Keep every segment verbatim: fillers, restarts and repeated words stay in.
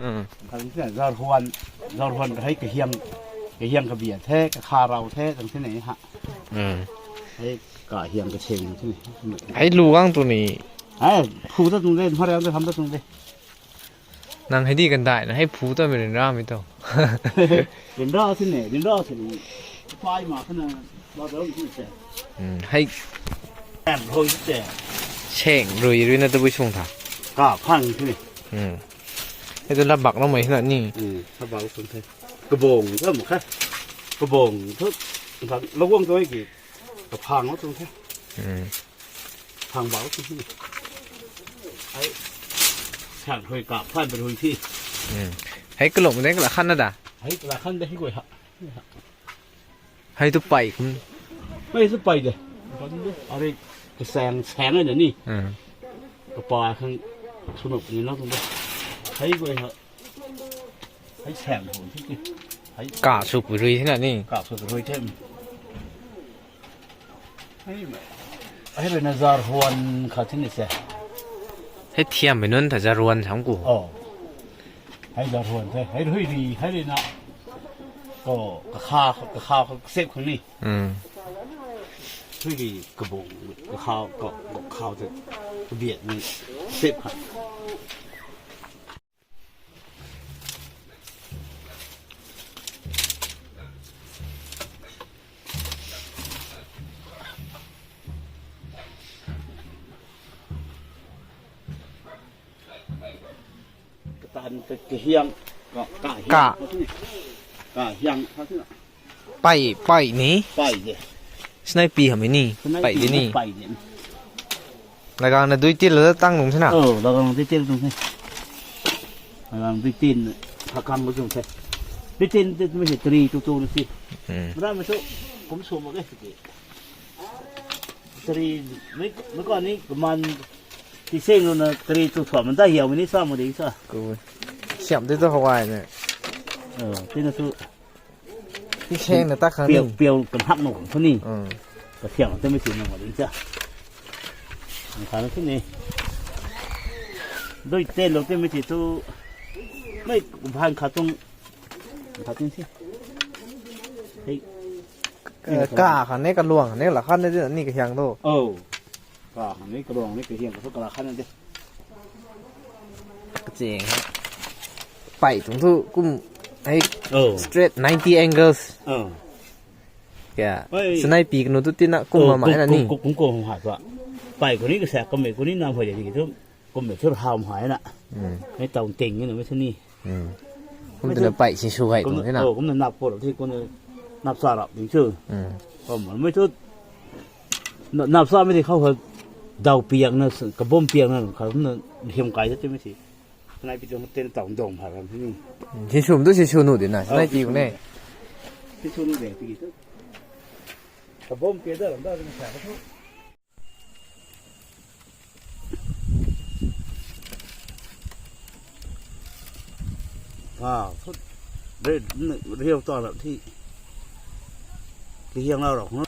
Hmm. Khang thina zarhuan, zarhuan ka hei kahiang, kahiang kabia the, kakha rau the, tang thina ha. Hmm. Hei kahiang kaseng thina. Hei lu gang tu ni. Hei, phu ta tung de, mhariang ta tham ta tung de. Nang hei di kan dai na, hei phu ta mi rin ra mi to. Rin ra si ne, rin ra si ni. Pai ma khana, la da si se. Hmm, hei. Em, hoi se. Seng rui rui na tabui sung tha. Ka phang si ni. Hmm. Hei tu la bak na mai na ni. Hmm, la bak sung the. Kabong, ka ma kha. Kabong, thu. Lawang tu ki. Kaphang o tung the. Hmm. Phang bau tung the. Hei. Sang hui ka phan bai hui thi. Hmm. Hei kalung de kala khan na da. Hei kala khan de hei goi ha. Hei tu pai kum. Hei tu pai de. Are kasang sang na ni. Hmm. Kapa khang sunop ni na tung de. Hei goi ha. Hei sang hon thi ki. Hei. Ka su pui rui thina ni. Ka su pui rui them. Hei, hei rui na zarhuan kha thina se. Hei thiam mei nunc ta zarhuan sam ku. Oh. Hei zarhuan the. Hei rui ri, hei rui na. Ko, kakha, kakha, kasep khang ni. Hmm. Rui ri kabong, kakha, ko, kakha te, kabiat ni, sep khang. Katan ka, kahiang, ka, kahiang, Ka. Kahiang, kahiang. Pai, pai ni. Pai de. Snai pi ham ni. Snai pai pi de ni. Pai de. Lagang na dui til la tang nung thina. Oh, lagang dui til tung the. Lagang dui til hakang tung the. Dui til tu mi se tri tu tu si. Hmm. Mara mi tu kum su ma ke si. Tri mi, mi ko ni kuman ti seng na tri tu thua man ta hiau ni sa mo de sa. Ku. Siam de tu hawai ne. Oh, ti na tu. Ti seng na ta khang ni. Piau, piau kan hak no khang ni. Hmm. Ka siam te mi ti no ma ding cha. Ang khang ni. Doi te lo te mi ti tu. Mai bhan kha tung. Kha tung si. Hei. Ka, ka khang ne, ka luang khang ne, la khang ne, ni kahiang tu. Oh. Ka khang ni, ka luang ni, kahiang ka tu, ka la khang ni de. Kacheng hei. Pai tuang thu kum hei. Oh. Straight ninety angles. Oh. Kya? Oi. Snai pi kanu tu tina kum Oh, ma mai kum, na kum, ni. Kum, kum, kum hei tu. Pai kuni kasa, kum mei kuni nam hoi de ki tu. Kum mei tu ham hoi na. Hmm. Mei tau ting ni mei tu ni. Hmm. Kum Mei tu na tu pai si su hei kum tu na, ni na. Oh, kum na nap por thi, kum na nap sa rap ding chu. Hmm. Kum mei tu Na, nap sa mi ti khou ha daw piak na, kabum piak na, khou na hiam kai sa ti mi si. Kanai pi tuang ten tau dong pha ram ni. Sinsum tu sinsum nu di na, Oh, sinai pi sinsum ne. Sinsum nu de pi tu. Kabum piak da ram da na sa ka tu. Wow, thut. Re, riu ta ram thi. Kahiang lau ram na.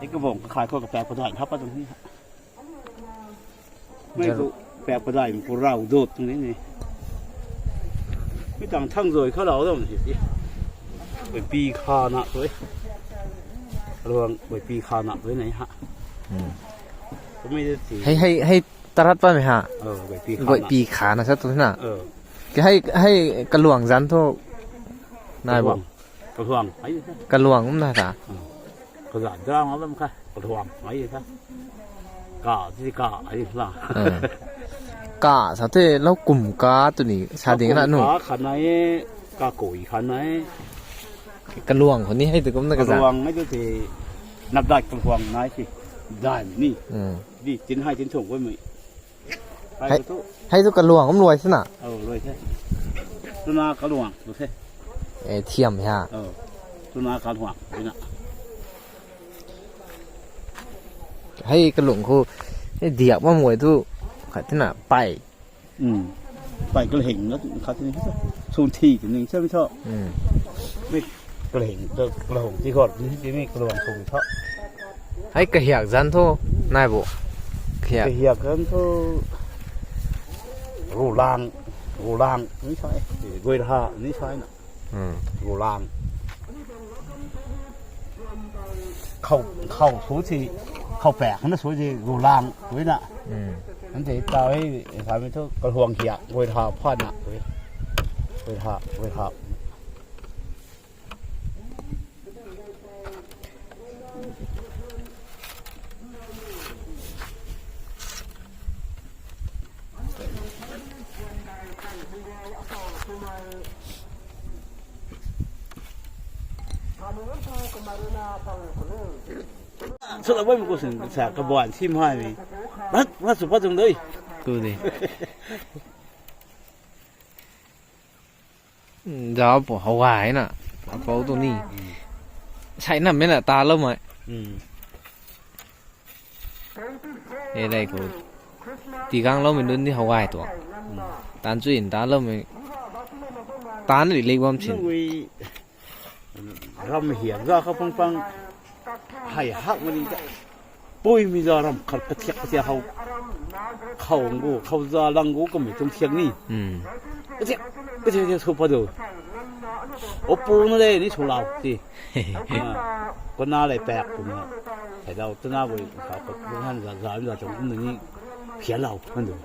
Kabang kakhai khou kapaek padai hap pat tuang ni. Mei Zan- tu paek padai mei khou rau dut tuang ni ni. Mi tang thang zoi kha rau dam si ti. Bui pi kha na tu e. Luang bui pi kha na tu e nei ha. Hmm. Kumei de ti. Hei, hei, hei tarat pa mei ha. Oh, bui pi kha Bui na. pi kha na sa tu na. Oh. Ke hei, hei kaluang zan thu. Nai bo. Kaluang. Kaluang. Ai. Kaluang um na ta. Oh. Kaza drang alam kha, kaluang ai kha. Ka, ti ka, ai la. Ah. Ka, sa the, lou kum ka tu ni, sa ding na nu. Ka khan nai, ka koi khan nai. Kaluang khou ni hei tu kum na kaza. Kaluang ai tu the, nap dai kaluang nai si. Dai ni. Hmm. Di tin hai tin thung ko mei. Hei, hei tu kaluang kum luai sina. Oh, luai the. Tuna kaluang, tu the. Eh, thiam ha. Oh. Tuna kaluang, tu na. Hei kalung khou, hei diak bam guay tu, khat tina, pai. Hmm. Pai kalhing na, khat tina, sun thi tina, sa mi tho. Hmm. Mi kalhing, ka-, kalhung ti khor, ti, ti mi kalung khou tho. Hei kahiak zan thu, nai bo. Kahiak. Kahiak zan thu, rulang, rulang, ni sai, guay ha, ni sai na. Hmm. Rulang. Khou, khou su si, khou paek na su si, rulang, tui na. Hmm. Nan te tau hei, sa mi thu, kaluang hiak, guay ha, pha na, tui. Guay ha, guay ha. Sala bam ko sin sa kabuan sim hai mi. Rat, rat su pa tung doi. Tu ni. Zau po hawai na. Apou tu ni. Sai nam mei na ta lou mai. Hmm. E dai khou. Ti gang lou mei dun ni hawai tu. Hmm. Tan chu in ta lou mei. Tan ri lik bam sin. Nui ram hiam za kha pang pang. Hai hak mani ta. Pui mi za ram khat kathiak kathiak hau. Khou ngu, khou za lang ngu kamei tung thiak ni. Hmm. Kathiak, kathiak, kathiak su pa do. O pu na le ni su lau ti. Ah, ko na le paek pu na. Thei dau tana bui ka pa lung han za, za, za chung kum ni phian lau han do.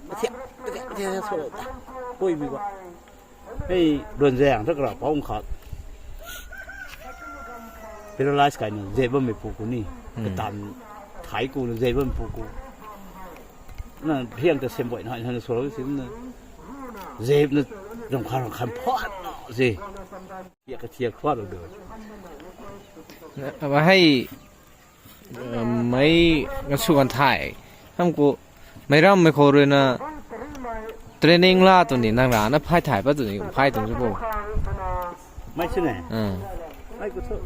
Kathiak, kathiak, kathiak su lau ta. Pui mi ba. Hei, luan zang ta kara pau khat. Paralyze kai na zep bammei pu ku ni. Hmm. Katan thai ku na zep bammei pu ku. Na hiang ta sem boi na, na solo sim na. Zep na zam khan khan phat na zi. Ya ka thiak khwa lo do. Aba hei, mei kan su kan thai. Ham ku, mei ram mei khou rui na training la tu ni, nang ra na phai thai pa tu ni, phai tu ni bo. Mei sini? Hmm. Mei ku thu,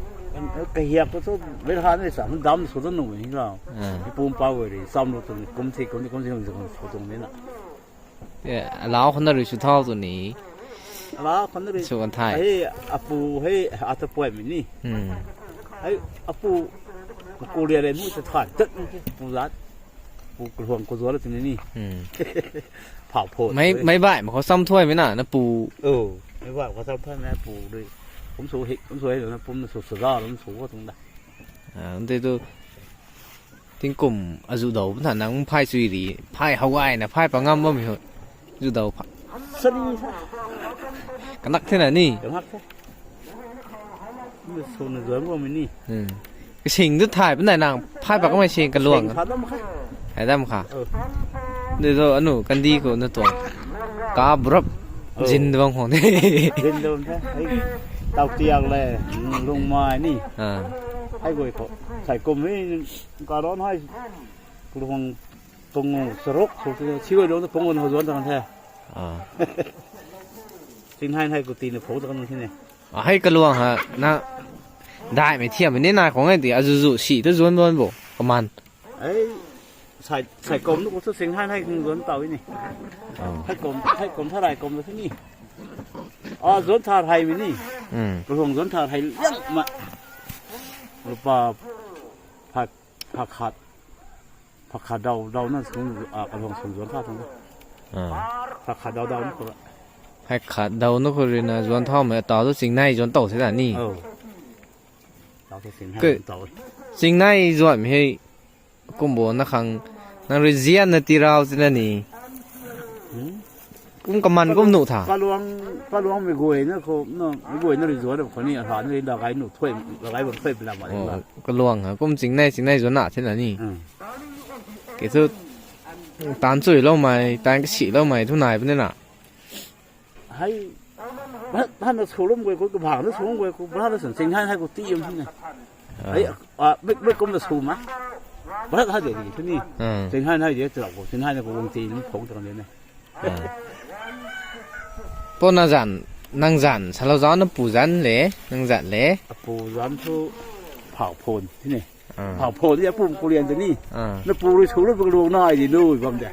kahiak ku thu, mei han ni sa, dam su tu nung ni lau. Hmm. Pum pa wei ri, sam lu tu ni, kum thi, kum thi, kum thi, kum thi, kum thi, kum thi na. Eh, alau khou na rui su thau tu ni. Alau khou na rui. Su kan thai. Hei, apu, hei, ata puai mi ni. Hmm. Hei, apu, ku lia le mu ta thai. Tat, pu zat. Pu kuluang ku zuala tu ni ni. Hmm. Phau pho. Mei, mei bai, ma khou sam thuai mi na, na pu. Oh, mei bai, khou sam thuai mi na pu rui. Kum su hei, kum su hei, na pum na su su za, na su wa tung da. Ah, nte tu. Tingkum azu dou pun tha nang phai chui ri, phai hawai na phai pa ngam bam hi. Zu dou pha. Sari sa. Kanak the na ni. Kanak the. Suna zuan bam ni. Hmm. Kasing tu thai pun nai nang phai pa kamei sing kaluang. Sing kha dam kha. Hai dam kha. Oh. Ni tu anu kandi ko na tuang. Ka brap. Oh. Zin dam khong ni. Zin dam the. Hei. Tau tiak le. Lung mai ni. Ah. Hei goi ko. Sai kum ni. Karon hai, kuluang pungu saruk, saruk, siwai lung tu pungu na zuan tang the. Ah. Sing hai hai ku ti na phou tang sini. Ah, hei kaluang ha, na, dai mei thiam ni nai khong hai ti, azuzu si tu zuan zuan bo, kaman. Hei, sai, sai kom nu ko tu sing hai hai kung zuan tau ni. Ah. Hai kom, hai kom tharai kom tu ni. Ah, zuan thar hai mi ni. Hmm. Kuluang zuan thar hai liang ma. Lupa pha, pha khat, pha khat dau, dau na sung, a, kalung sung zuan kha thang. A. Pha khat dau, dau na ko. Pha khat dau na ko rui na zuan thau mei, tau tu chingnai zuan tau se da ni. Oh. Tau tu chingnai Ke- zuan tau. Chingnai zuan mei hei, kumbo na khang, nang rui zian na ti rau tina ni. Hmm? Kum kaman kum nu tha. Kaluang, kaluang mei guay na ko, na, mei guay na rui zuan ko ni, a, na rui da gai nu thui, da gai bam thui pla ma. Oh, kaluang ha, kum chingnai, chingnai zuan na thina ni. Hmm. Ke thu, tan chui lou mei, tan kasi lou mei, thu nai puni na. Hei, bhat, bhat na sw lum guay ko, kabang na sw lum guay ko, bhat na sw, chingnai hei ko ti yum thina. A. Hei, a, mei, mei kum na sw ma. Bhat hei de di, thu ni. Hmm. Chingnai hei de, tla ko, chingnai na ko wang ti ni, phong tang de na. A. Pu na zan, nang zan, salou zan, na pu zan le, nang zan le. A pu zan thu phau phon, ti ni. A. Phau phon, ya pum kulian ti ni. A. Na pu rui sw lu, pu luang nai di nu, bam de.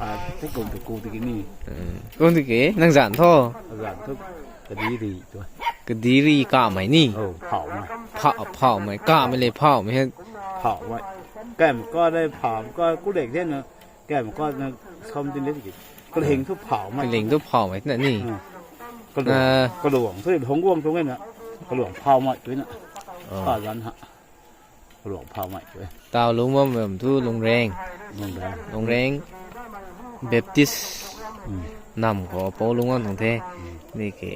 A, te kum te ku ti ki ni. Hmm. Kum ti ki, nang zan tho. Zan thu, kadi ri tu. Kadi ri ka mei ni. Oh, phau mei. Phau, phau mei, ka mei le phau mei he. Phau mei. Kam ka de, phau ka, ku dek de na. Kam ka na, som tin de ki. Kaleng thu phau mei. Kaleng thu phau mei na ni. Hmm. Kaluang, a, kaluang thu hong guang tuang na. Kaluang phau mei tu na. Oh. Ka zan ha. Kaluang phau mei tu. Tau lung bam bam thu Lungreng. Lungreng. Lungreng Baptist. Hmm. Nam khou pou lung gang tuang the. Hmm. Ni ke.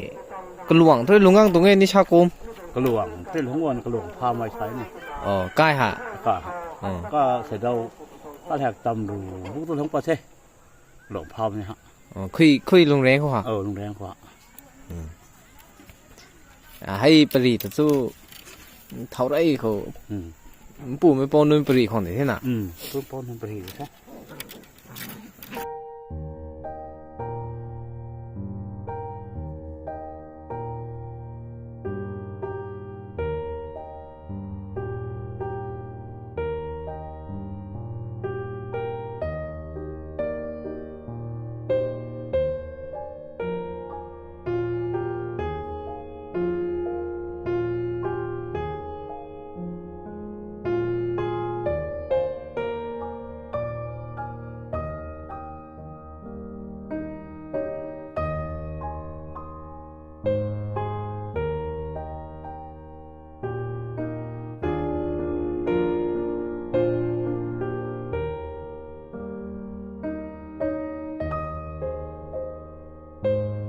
Kaluang thu lung gang tuang e ni sa kum. Kaluang thu hong guang, kaluang phau mei sai ni. Oh, kai ha. Ka ha. Oh. Ka se dau. Ka hak tam ru, bu tu hong pa the. Luang phau ni ha. Oh, khui, khui Lungreng khou ha? Oh, Lungreng khou ha. Hmm. A, hei pari ta chu, thau rei khou. Hmm. Pu mei pou nunc pari khou ni the na? Hmm, pu pou nunc pari the.